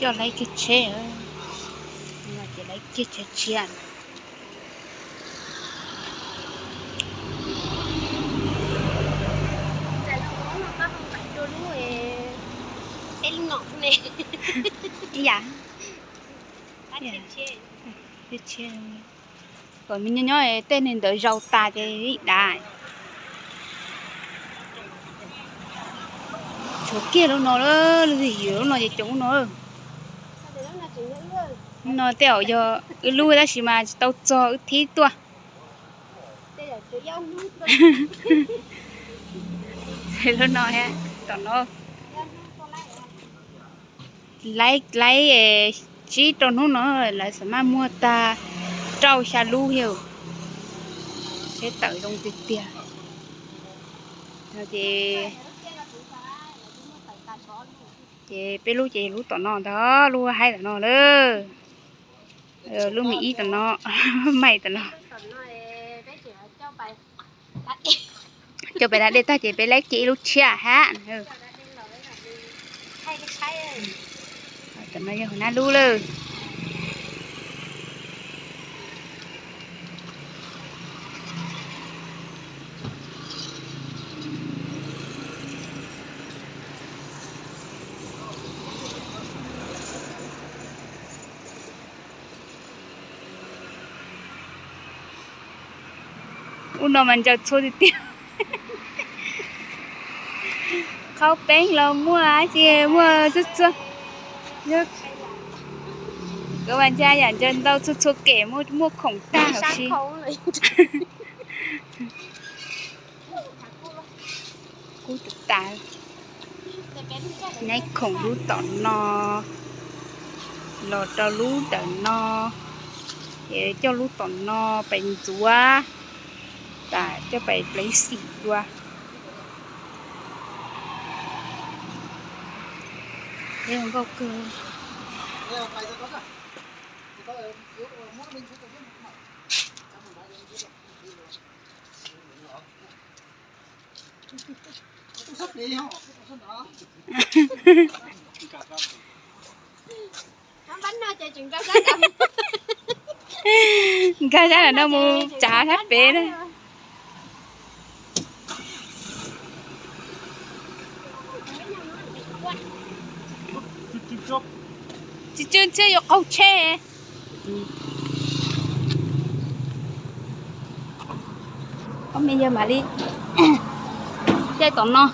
Coj laib kiag tsheb, no ces laib kiag tsheb tshiab. Ib yam, kom nws nyob nyob tej neeg ntawd zaus tas ces ib dav. Tshuav kiag lub no lawm, lub twg yws lub no ces coob lub no. Lub no tej zaum yog wb lub tab sis mas tsis tau txog wb thib tuaj. Lub no, tom no laib, laib tsib rau hnub no lawv xam maj muag tag rau xya lub thiab. Tsheb tawm zoo tiag tiag. Ces, ces peb lub ces lub tom no ntag, lub haib tom no lawm. Lub me ib tom no, mais tom no. Coj pem da dej tag ces peb laib kiag ib lub tshiab hab. Tom no yog hauv nab lub lawm. Ub no mas ntsaws txhua tiag tiag. Qhaub peeb los muaj, tsis muaj txhua txhua. Nkawd mas ntshai yam ntsaws ntau txhua txhua kem muaj khoom tag huv si. Kub tas tas. Neb khoom lub tom no los rau lub ntawm no, es coj lub tom no pem ntxuav tas coj pem pleev xim dua. Nkauj kawg. Nkag sab no mus tsav sab pem na. Tsis tsw ntshe yuav qaug tsheb. Ob me yawg mam li caij tom no.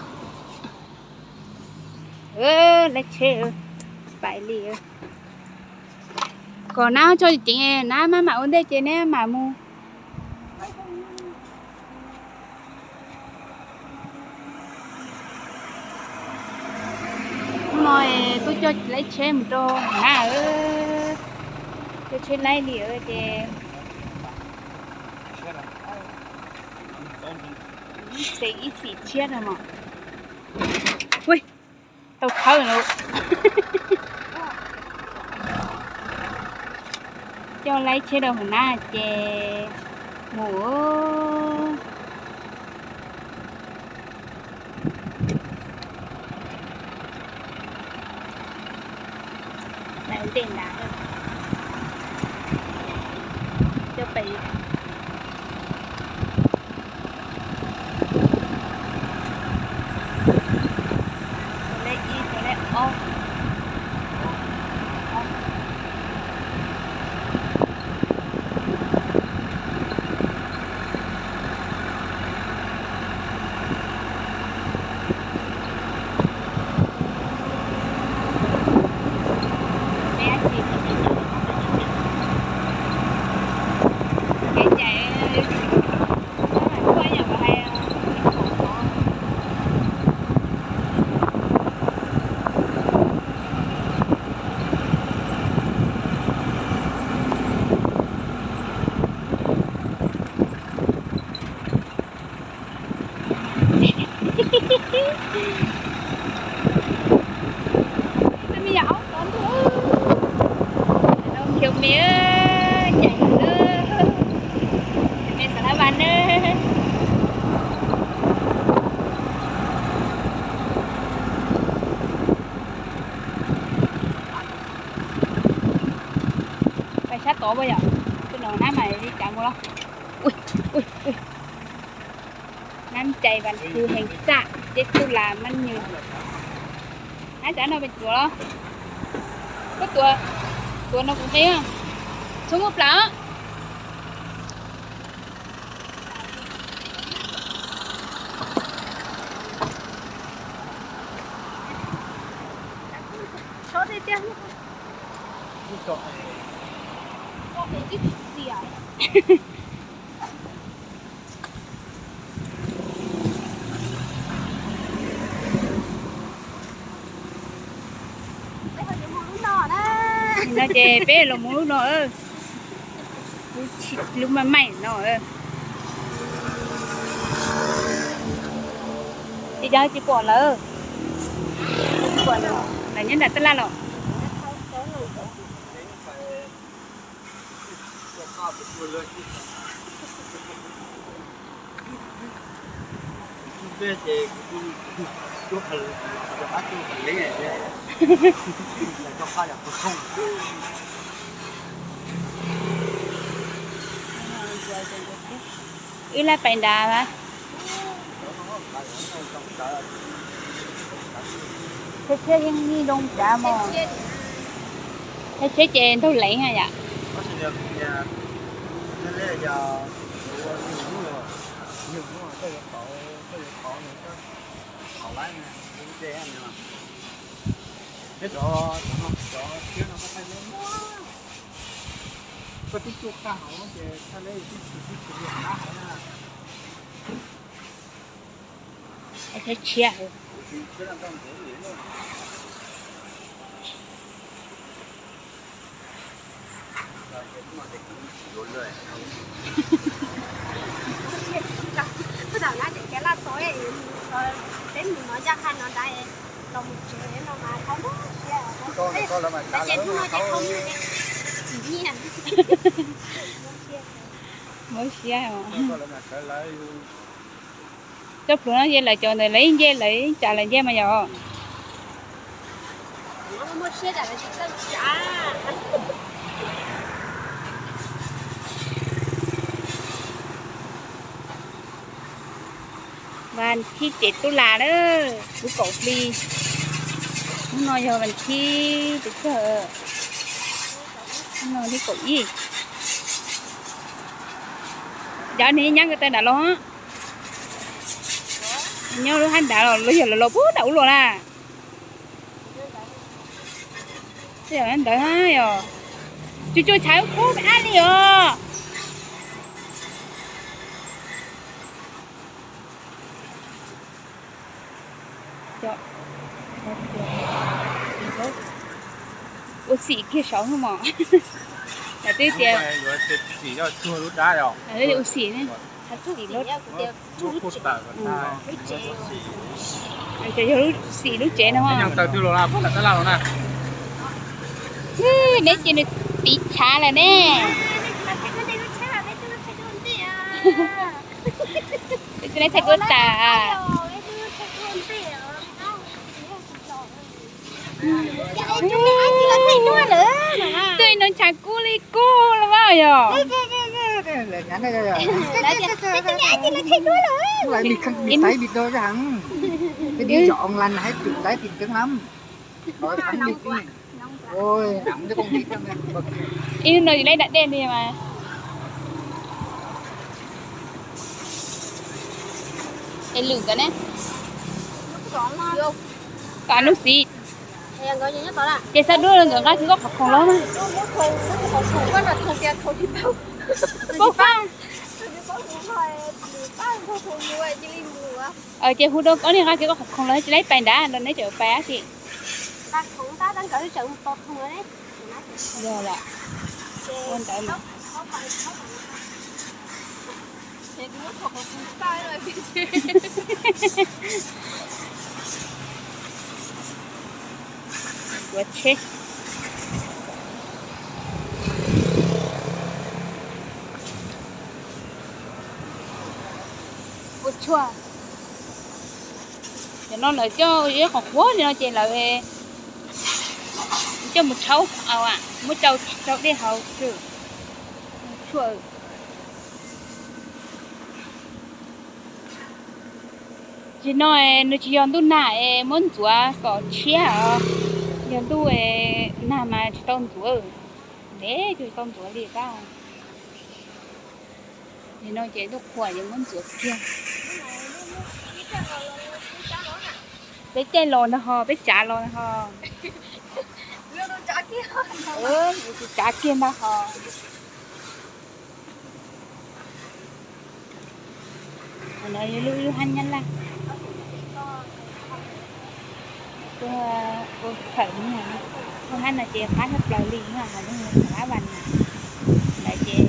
Lawv tsheb pais li. Kom nab tso ceev, nab maj mam ua ntej ces neb mam mus. Hnub no tuaj coj laib tsheb mus rau nab, coj tsheb laib li ces ib xim tshiab no mas. Tau khawb lawm. Coj laib tsheb rau hauv nab ces mus. Ntej nrad coj pem lej ib, lej ob. Sab tod puas yog? Tus no nab mas li cas mus los? Ui, ui, ui. Nab cai vas phu heev xaj, teb tub las mab nyuj. Nab cov no pes tsuav los? Koj tuav, tuav no kuv nqi. Txhob muaj plam. No ces peb los mus lub no, lub maj maim no. Ces cov tsis pom lawm, lawv nyob nram tab laj los. Wb laj pais nrad. Tsheb yeej nij zoo nrad mog. Tsheb ces ntaug leev yam. Tshiab. Mob siab. Cov pluav no ces lawv cov ntawd lawv ib nce lawv ib tsam lawv nce mas yog. Vas thib peb tub las na, lub kaum hli. Hnub no yog vas thib peb caug, hnub no vas thib kaum ib. Cov nws nyab ko taw nram los, nyob lub hab nrad los yog lawv los puag nram ub los na. Ntawd yog, tsuas tsuas tshav kub ab li os. Ua xim kiag saud mog. Lawv twb tias ua xim, yog lub xim lub tsev no. Neb ces nws tiv tshav lawm ne. Neb txhais kuv tas. Twb no tshav kub li kub los mas yog. Ib hnub no yus leb dam dej li mas. Es lwm ntawd ne? Kom nub xiv. Ces xav duab nkawd nqa kiag koj qhov khoom los mas. Pab pab. Ces hu rau ob niag nqa kiag koj qhov khoom los, cia li pais nrad los neb tseem pais dab tsi? Yog lawm. Ua ntawd mas. Tuav tsheb. Ua tshua. Cov no lawv coj ib qhov qhuav li no ces lawv coj mus rhaub, muab rau rau dej haus xwb. Tsis no, nws tsis yog ntuj nag es muab ntxuav kom tshiab os, yog ntuj nag mas tsis tau ntxuav, ntev tsis tau ntxuav li tab. Nim no ces ntuj qhua ces muab ntxuav kiag. Peb caij los ntag ho, peb tsav los ntag ho. Tsav kiag ntag ho. Qhov no yog lub, lub hab Nyab Laj. Tuaj ua khawm no, lub hab no ces qab tshaj plaws li no, ho lub hab vas na, lawv ces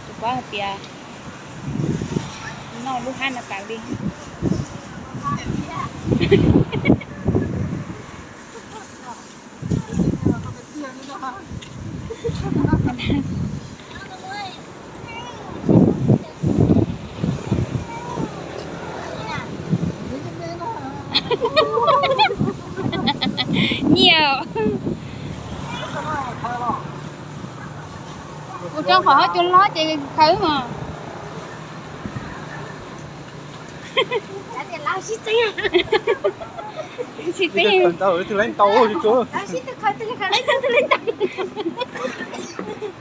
tus pab hais tias noj lub hab no tas li. Nyiam. Ua rau qhov cua hlob ces khawv mas. Tsis teb.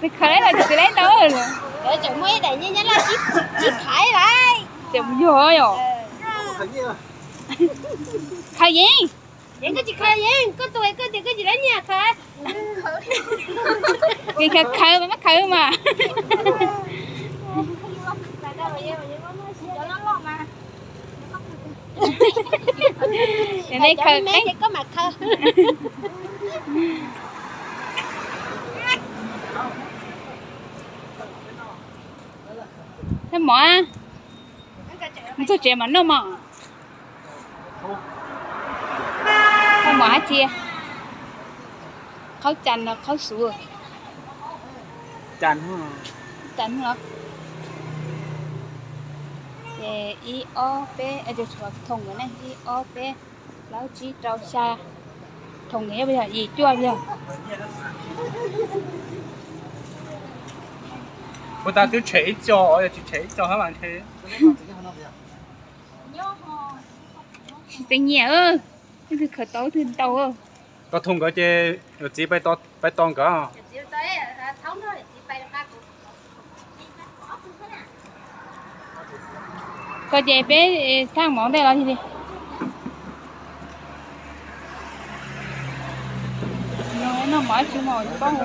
Tus khaws los tus twg laib ntau. Tseem muaj ib daim nyiaj Nyab Laj tsis khaiv lawm. Tseem yog yom. Khaws yeej. Yeej koj tsis khaws yeej, koj tus koj tias koj tsis laib nyiaj khaws. Khaws khaws mas muab khaws mas. Khaws. Noj mov, txog tsev mas noj mov. Noj mov dab tsi? Qhaub cas los qhaub xuv? Cas los. Ces ib ob peb, thoom ne, ib ob peb plaub tsib rau xya, thoom yog yim cuaj yog. Puas tas twb tshem ib co, yog tsis tshem ib co hab mas ntshe. Tsis teb nyiaj, ib tug khaws tau ib tug ntau. Tos thoom nkawd ces yawm txiv pais tos nkawd. Koj ces peb thaaj mov ntej los li. Noj mov tsis mov paub.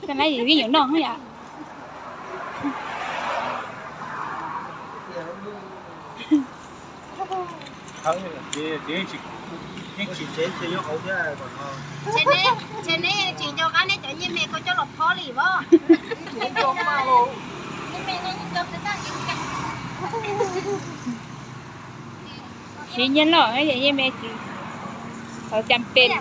Koj nab vij nyuam noj yom. Ces neb tsis nco qab neb cov nyiaj me koj coj los phob li as. Siv nyiaj loj, nyiaj me tsis tau cas pes.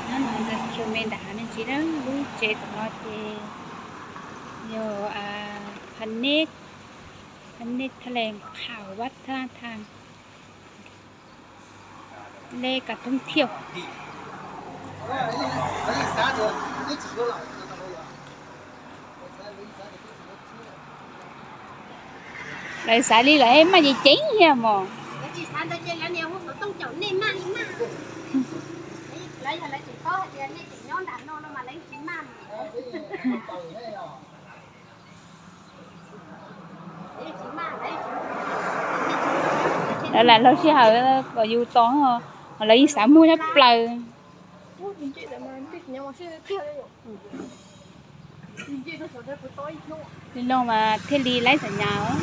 Nyob no tsuas me ntawm hav me ntsis na, lub tsev tom no ces yog Phav Neb, Phav Neb Thaj Leej Kham Vaj Thaj Thaj. Lej kas thoob thiaj. Lawv xav li lawv maj ceev ceev thiab mog. Lawv lam laug sij hawm kom yus tos, lawv yeej xav muag tshaj plaws. Li no mas thiaj li laib xam nyas.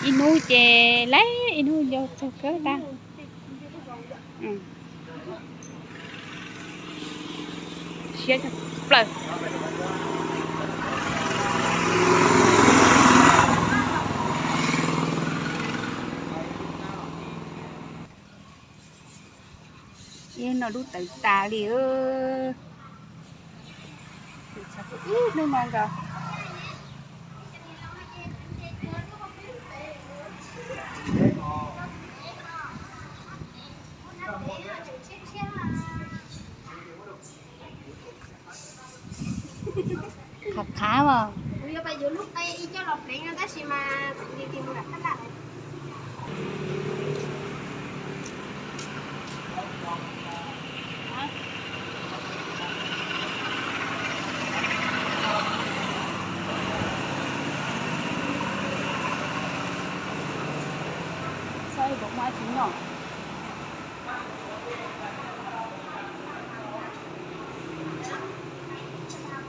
Ib hnub ces laib, ib hnub nco txog kawg tag. Siab tshaj plaws. Lub tawv tas li. Ib hnub no nkaus. Qhav qhav mas.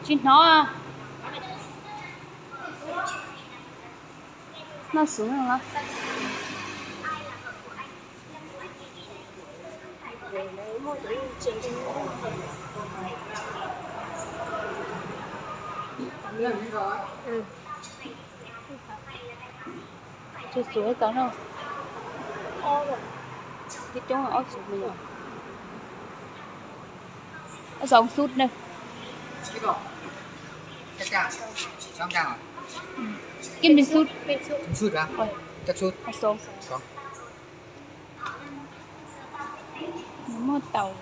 Tsis hnov. Noj su no. Tsuag tsuag ib tau no. Coob coob ob txhub me nyuam. Ob xoom xub na. Kib me xub. Ob xoom. Muaj taum,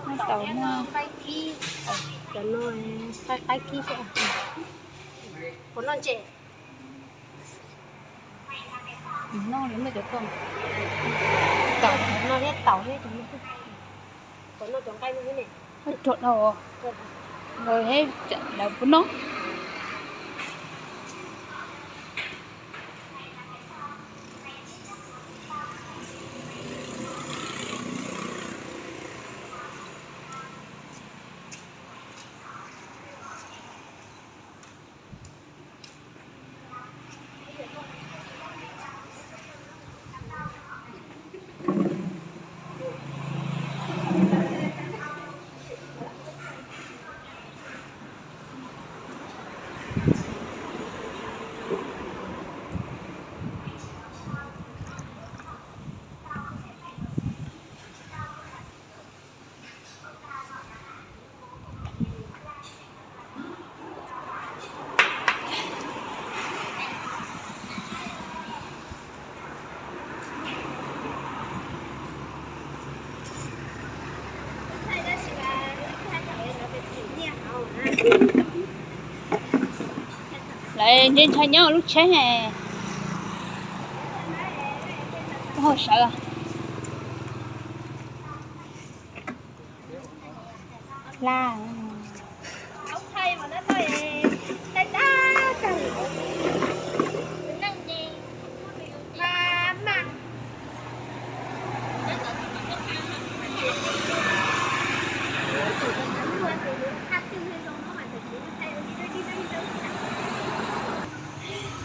muaj taum muaj. Cov no qaib kib xwb. Puas noj ntses? Noj li muaj cov tau. Taum no thiab taum thiab cov no. Puas noj cov nqaij no thiab ne? Rog dhau. Los thiab lawv puas noj. Lawv ntse ntshai nyob lub tsheb. Ho sawv. Hla.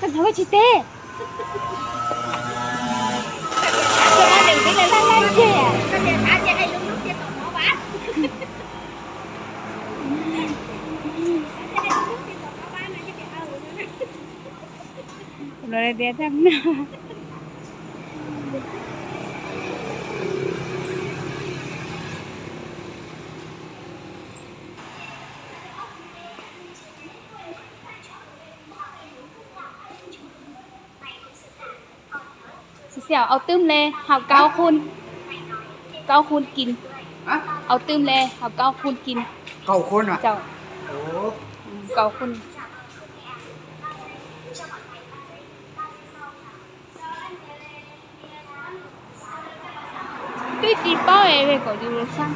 Koj hnov koj tsis teb. Koj hnov lawm peb lawv laj laj tseg. Los tias tag no. Xi xiaum, au twb le hau kaub khun, kaub khun kin, au twb le hau kaub khun kin. Kaub khun. Twb tsis paub es kom yus los xyab.